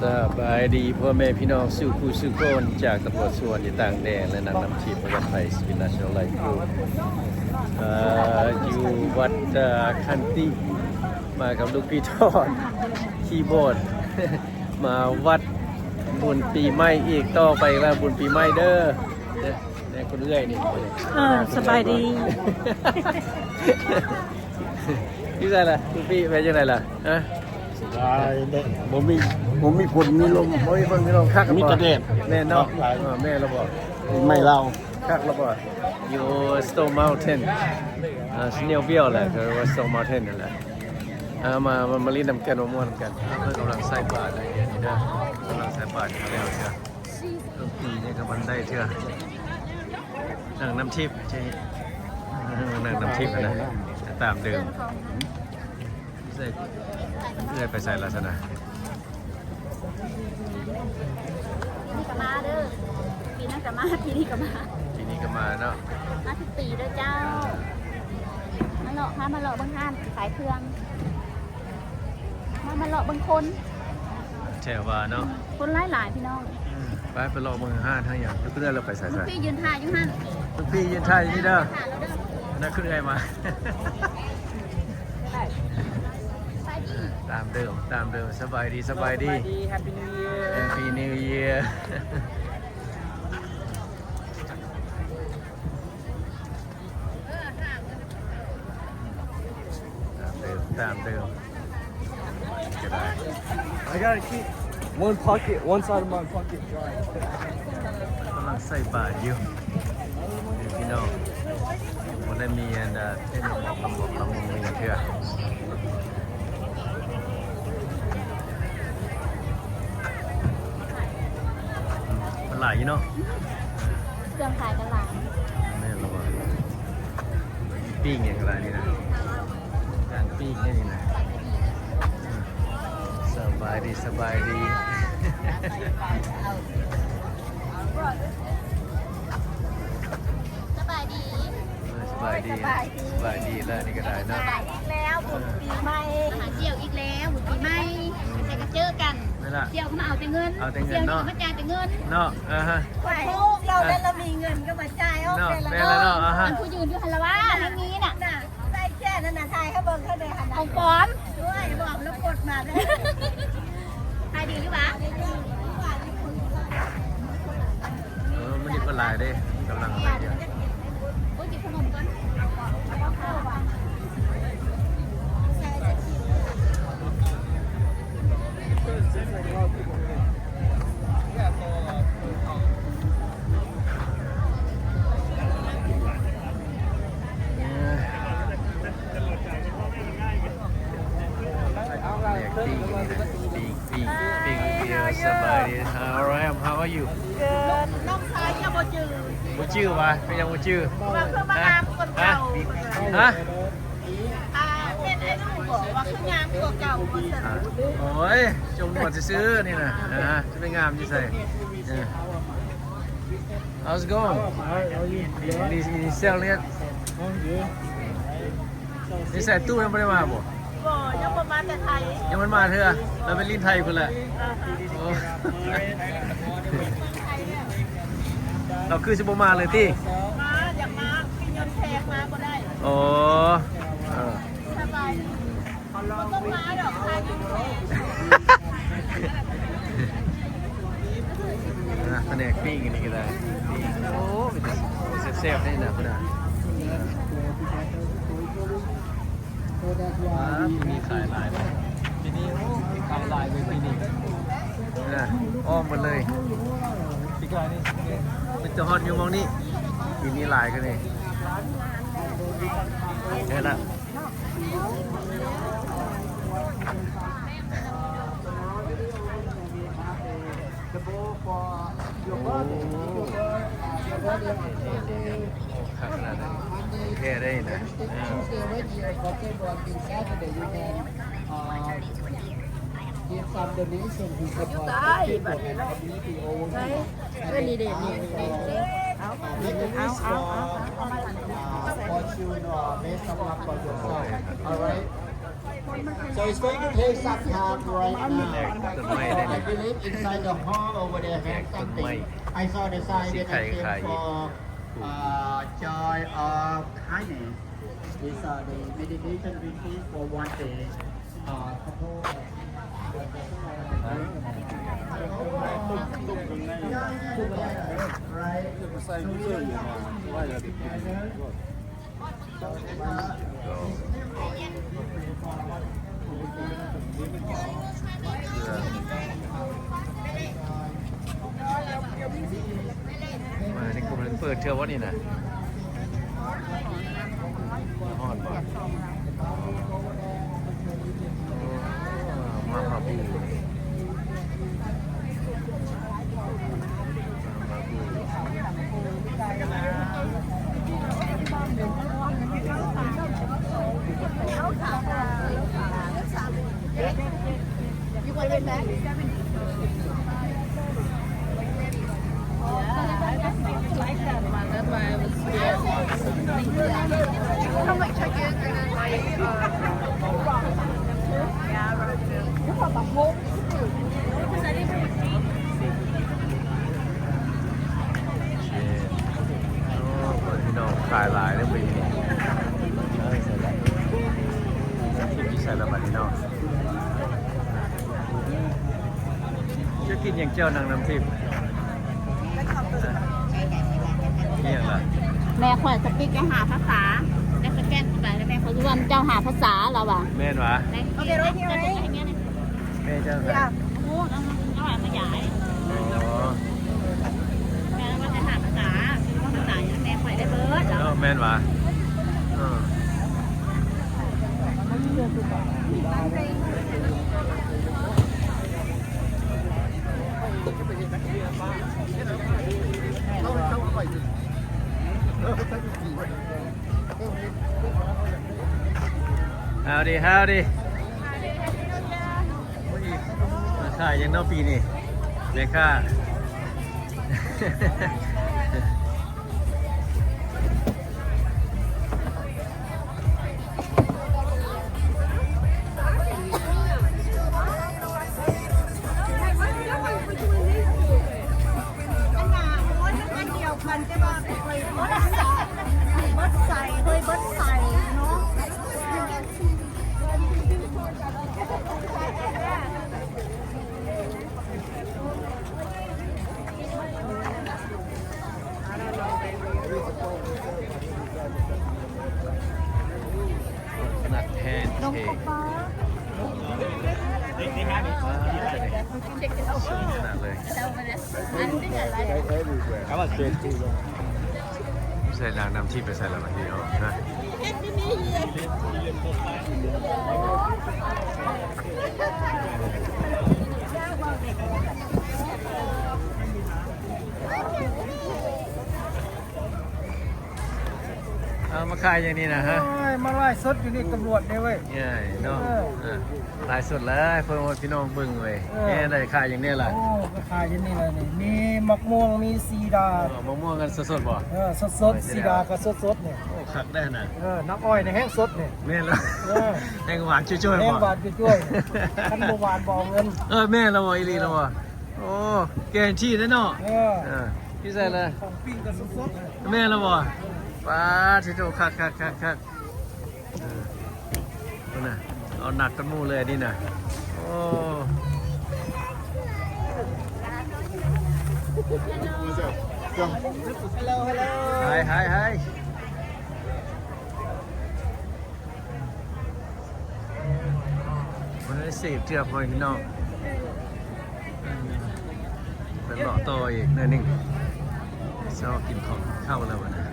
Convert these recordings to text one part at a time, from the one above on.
ສະບາຍດີພໍ່ແມ່ພີ່ນ້ອງສູ່ຜູ້ສູ່ຄົນ ຈາກຕຳຫຼວດສວນຢູ່ຕ່າງແດນ ແລະ ນາງນ້ຳທິບ ປະຈຳໄທ ສະວິນນາຊັນນອລໄລຟ໌ ກຣຸບ ເອີ ຢູ່ວັດ ເອີ ຂັນຕິ ມາກັບລູກພີ່ທອນ ຄີບອດ ມາວັດບຸນປີໃໝ່ອີກ ຕໍ່ໄປວ່າບຸນປີໃໝ່ເດີ ເດີ ແມ່ຄົນເອື້ອຍນີ້ ເອີ ສະບາຍດີ ຢູ່ໃສລະ ລູກພີ່ ເປັນຈັ່ງໃດລະ ຮະ? ສະບາຍເດ້ ບໍ່ມີ ບໍ່ມີຝົນມີລົມ ບໍ່ມີຝົນມີລົມ ຄັກ ມີແຕ່ແດດ ແມ່ນເນາະ ເອີ ແມ່ນລະບໍ່ ປີໃໝ່ລາວ ຄັກລະບໍ່ ຢູ່ Stone Mountain ເອີ Snellville ແຫຼະ ເອີ້ນວ່າ Stone Mountain ນັ້ນແຫຼະ ເອົາ ມາ ມາ ມາຫຼິ້ນນຳກັນ ມາມ່ວນນຳກັນ ເພິ່ນກຳລັງໃສ່ບາດໃນດຽວນີ້ເດີ ກຳລັງໃສ່ບາດໃຫ້ແລ້ວເທື່ອ ຕົ້ນປີນີ້ກໍບໍ່ໄດ້ເທື່ອ ນາງນ້ຳທິບ ນາງນ້ຳທິບນະ ຕາມເດີມ ໃສ່ ເອື້ອຍໄປໃສລະຊັ້ນນະ? ປີນີ້ກໍມາເດີ ປີນັ້ນກໍມາ ປີນີ້ກໍມາ ປີນີ້ກໍມາເນາະ ມາທຸກປີເດີເຈົ້າ ມາເລາະ ພາມາເລາະເບິ່ງຮ້ານຂາຍເຄື່ອງ ມາ ມາເລາະເບິ່ງຄົນ ແທ້ວ່າເນາະ ຄົນຫຼາຍໆ ພີ່ນ້ອງ ເອີ ໄປ ໄປເລາະເບິ່ງຮ້ານທາງຫຍັງ ເພື່ອນເຮົາໄປໃສ ພີ່ຢືນຖ້າຢູ່ຫັ້ນ ພີ່ຢືນຖ້າຢູ່ນີ້ເດີ ນັ້ນຄືເອື້ອຍມາ ຕາມເດີມ ຕາມເດີມ ສະບາຍດີ ສະບາຍດີ Happy New Year Happy New Year ຕາມເດີມ ຕາມເດີມ ກໍໄດ້ I gotta keep one pocket, one side of my pocket dry. ກຳລັງໃສ່ບາດຢູ່ ນີ້ພີ່ນ້ອງ ບໍ່ໄດ້ມີອັນ ເອີ ເຕັນໝອກກະໝອກກະໝອງເທື່ອ ມັນຫຼາຍຢູ່ເນາະ ເຄື່ອງຂາຍກໍຫຼາຍ ແມ່ນລະວ່າ ປີ້ງຫຍັງກໍຫຼາຍນີ້ນະ ການປີ້ງນີ້ນະ ສະບາຍດີ ສະບາຍດີ ສະບາຍດີ ເອີ ສະບາຍດີ ສະບາຍດີ ສະບາຍດີແລ້ວນີ້ກໍໄດ້ເນາະ ສະບາຍອີກແລ້ວ ບຸນປີໃໝ່ ຫາທ່ຽວອີກແລ້ວ ບຸນປີໃໝ່ ໃສກໍເຈີກັນ ທ່ຽວກໍມາເອົາແຕ່ເງິນ ເອົາແຕ່ເງິນເນາະ ທ່ຽວນີ້ກໍມາຈ່າຍແຕ່ເງິນເນາະ ເອີ ໂອ້ ເຮົານັ້ນລະມີເງິນກໍມາຈ່າຍອອກ ເນາະ ແຕ່ລະ ແມ່ນແລ້ວເນາະ ເນາະ ອາຮະ ອັນຜູ້ຢືນຢູ່ຫັ້ນລະວ່າ ໃນນີ້ນະ ນະ ໃສ່ແຄ່ນັ້ນນະ ຖ່າຍໃຫ້ເບິ່ງເທົ່າໃດຫັ້ນນະ ຂອງປອມ ໂອ້ຍ ບອກແລ້ວກົດມາເດີ ຂາຍດີຢູ່ຫວາ? ເອີ ມື້ນີ້ຄົນຫຼາຍເດ້ ກຳລັງໄປດຽວ ໂອ້ຍ ກິນຂະໜົມກ່ອນ แผนกปิ้งอยู่นี่นะ ปิ้ง ปิ้ง ปิ้งเดียว สบายดี How are you? Good ນ້ອງຊາຍເຈົ້າບໍ່ຈື່ ບໍ່ຈື່ຫວາ? ເປັນຫຍັງບໍ່ຈື່? ວ່າຄືມາງາມກວ່າເກົ່າ ຮະ? ຮະ? ອ່າ ເປັນໄອ້ໜູບໍ ວ່າຄືງາມກວ່າເກົ່າ ວ່າຊັ້ນ ອ່າ ໂອ້ຍ ຈົງໜວດຊື່ໆ ນີ້ນະ ອ່າ ຈະໄປງາມຢູ່ໃສ? ເອີ How's it going? Alright, how are you? Any, any sale yet? Oh, yeah. ນີ້ໃສ່ຕູ້ຍັງບໍ່ໄດ້ມາບໍ່? ບໍ່ ຍັງບໍ່ມາແຕ່ໄທ ຍັງບໍ່ມາເທື່ອ ລາວໄປຫຼິ້ນໄທພຸ້ນແຫຼະ ອ່າຮະ ໂອ້ ລາວຄືຊິບໍ່ມາເລີຍຕິ? ມາ ຢາກມາ ມີເງິນແພງມາບໍ່ໄດ້ ໂອ້ ເອີ ສະບາຍດີ ບໍ່ຕ້ອງມາດອກ ພາຢູ່ແພງ ອ່າ ພະແນກປີ້ງອັນນີ້ກໍໄດ້ ປີ້ງ ໂອ້ ເປັນຕາແຊບໆ ເດ້ນະ ພຸ້ນນະ ອ່າ ປີນີ້ຂາຍຫຼາຍເນາະ ປີນີ້ ໂອ້ ຂາຍຫຼາຍເວີຍປີນີ້ ອ່າ ອ້ອມໝົດເລີຍ ປີກາຍນີ້ ມີແຕ່ຮອດຢູ່ໝ່ອງນີ້ ປີນີ້ຫຼາຍກວ່ານີ້ ເຫັນລະ. ໂອ້ ຄັກຂະໜາດນັ້ນ ຂອງແທ້ເດ້ນະ ເອີ Give some donation to support the people and community over here. ເອີ ນີ້ເດ້ ນີ້ ນີ້ ນີ້ ເອົາ ເອົາ ເອົາ ເອົາ Fortune or make some luck for yourself. Alright. So it's going to take some time right now. ແຈກຕົ້ນໄມ້ໄດ້ນີ້ I believe inside the hall over there have something. I saw the sign that I came for uh, joy of kindness. It's uh, the meditation retreat for one day. Uh, suppose right? So we don't have to be together. ມານີ້ກໍເພິ່ນເປີດເທື່ອບໍ່ນີ້ນະ? ຮອດບໍ່? ໂອ້ ມາ ມາ ໂອ້ ພີ່ນ້ອງ ຂາຍຫຼາຍເດ້ປີນີ້. ເອີ ໃສ່ລະ ຢູ່ໃສລະບັດນີ້ເນາະ? ຈະກິນຫຍັງ ແຈ່ວນາງນ້ຳທິບ? ອີ່ຫຍັງລະ? ແມ່ຂ້ອຍສະປີກໄດ້ຫ້າພາສາ ແລ້ວສະແກນເຂົ້າໄປ ແລ້ວແມ່ຂ້ອຍເວົ້ານຳເຈົ້າຫ້າພາສາ ລາວວ່າ. ແມ່ນຫວາ? ແມ່ ໂອເຄ ໂອເຄ ແມ່ເຈົ້າໃສ? ເອົາໄວ້ມາຢາຍ. ອໍ ແມ່ວ່າຈະຖາມພາສາ ວ່າພາສາຫຍັງ ແມ່ຂ້ອຍໄດ້ເບີດແລ້ວ. ເອີ ແມ່ນຫວາ? ເອີ. ຮາວດີ ຮາວດີ. ໂອ້ຍ ມາຂາຍຫຍັງເນາະປີນີ້ ແມ່ຄ້າ? Coconut pancake. ຂະໜາດເລີຍ. ໃສ່ນາງນ້ຳທິບໄປໃສ່ລະບັດນີ້ເນາະ? ເອົາມາຂາຍຫຍັງນີ້ນະ? ຮະ ໂອ້ຍ ມາໄລຟ໌ສົດຢູ່ນີ້ ຕຳຫຼວດເດ້ເວີຍ. ໃຫຍ່ເນາະ. ເອີ ເອີ ໄລຟ໌ສົດເລີຍ ເພື່ອໃຫ້ພີ່ນ້ອງເບິ່ງເວີຍ. ເອີ ແນ່ໄດ້ຂາຍຫຍັງແນ່ລະ? ໂອ້ ກໍຂາຍຢູ່ນີ້ແຫຼະນີ້ ມີໝາກມ່ວງ ມີສີດາ. ເອີ ໝາກມ່ວງກັນສົດໆບໍ່? ເອີ ສົດໆ. ສີດາກໍສົດໆນີ້. ໂອ້ ຄັກໄດ໋ຫັ້ນນະ. ເອີ ນ້ຳອ້ອຍນີ້ແຮງສົດນີ້. ແມ່ນລະ. ເອີ ແຮງຫວານຈ້ວຍໆ. ແຮງຫວານຈ້ວຍໆ. ຄັນບໍ່ຫວານບໍ່ເອົາເງິນ. ເອີ ແມ່ນລະບໍ່? ອີ່ຫຼີລະບໍ່? ໂອ້ ແກງທີ່ເດ້ເນາະ. ເອີ ເອີ ຢູ່ໃສລະ? ຂອງປີ້ງກໍສົດໆ. ແມ່ນລະບໍ່? ປາດໂທ້ ຄັກໆໆໆ. ເອີ ພຸ້ນນະ ເອົາໜັກກວ່າໝູ່ເລີຍອັນນີ້ນະ. ໂອ້ Hello, hello. Hi, hi, hi. ບໍ່ໄດ້ເສບເທື່ອ ພໍ່ແມ່ພີ່ນ້ອງ. ໄປເລາະຕໍ່ອີກໜ້ອຍໜຶ່ງ. ເຊົ້າກິນເຂົ້າ ເຂົ້າແລ້ວບັດນີ້.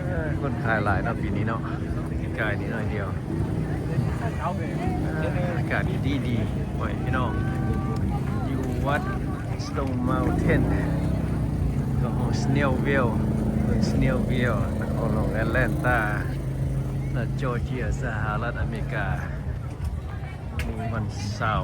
ເອີ ຄົນຂາຍຫຼາຍເນາະປີນີ້ເນາະ ປີກາຍນີ້ໜ້ອຍດຽວ. ເອີ ອາກາດນີ້ດີໆ ພໍ່ແມ່ພີ່ນ້ອງ ຢູ່ວັດ Stone Mountain ກໍຫ້ອງ Snellville ເມືອງ Snellville ນະຄອນຫຼວງແອັດແລນຕາ ລັດຈໍເຈຍ ສະຫະລັດອາເມລິກາ. ມື້ວັນເສົາ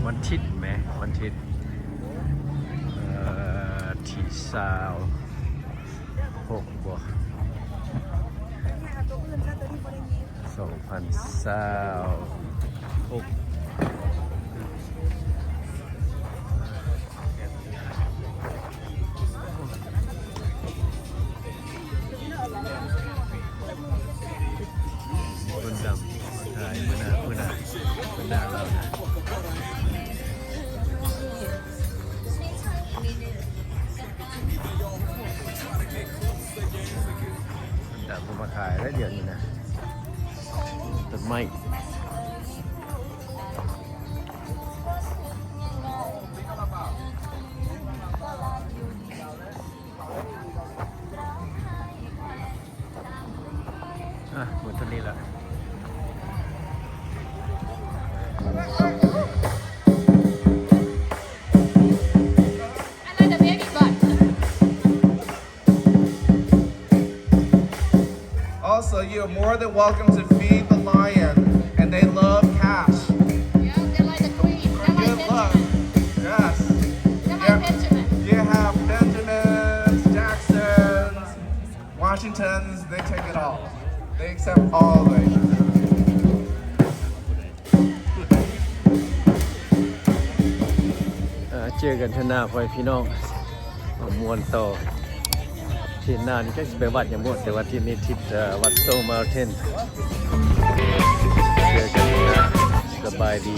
ວັນທິດແໝ ວັນທິດ ເອີ ທີຊາວຫົກບໍ ສອງພັນຊາວຫົກ. ຄົນດຳ ຄົນໄທ ເບິ່ງໜ້າ ເບິ່ງໜ້າ ເບິ່ງໜ້າລາວນະ. ດຳກໍມາຂາຍແລ້ວດຽວນີ້ນະ ຕົ້ນໄມ້. ອ່ະ ໝົດເທົ່ານີ້ລະ. I like the baby butt. Also, you are more than welcome to feed the lion, and they love cash. Yeah, they like the queen. They like Benjamin. Yes. They like Benjamin. You have Benjamins, Jacksons, Washingtons, they take it all. They accept all the ເຈີກັນເທື່ອໜ້າ ພໍ່ແມ່ພີ່ນ້ອງ ມາມ່ວນຕໍ່. ອາທິດໜ້ານີ້ຈັກຊິໄປວັດຫຍັງບໍ່ ແຕ່ວ່າອາທິດນີ້ທິດ ເອີ ວັດ Stone Mountain. ເຈີກັນເທື່ອໜ້າ ສະບາຍດີ.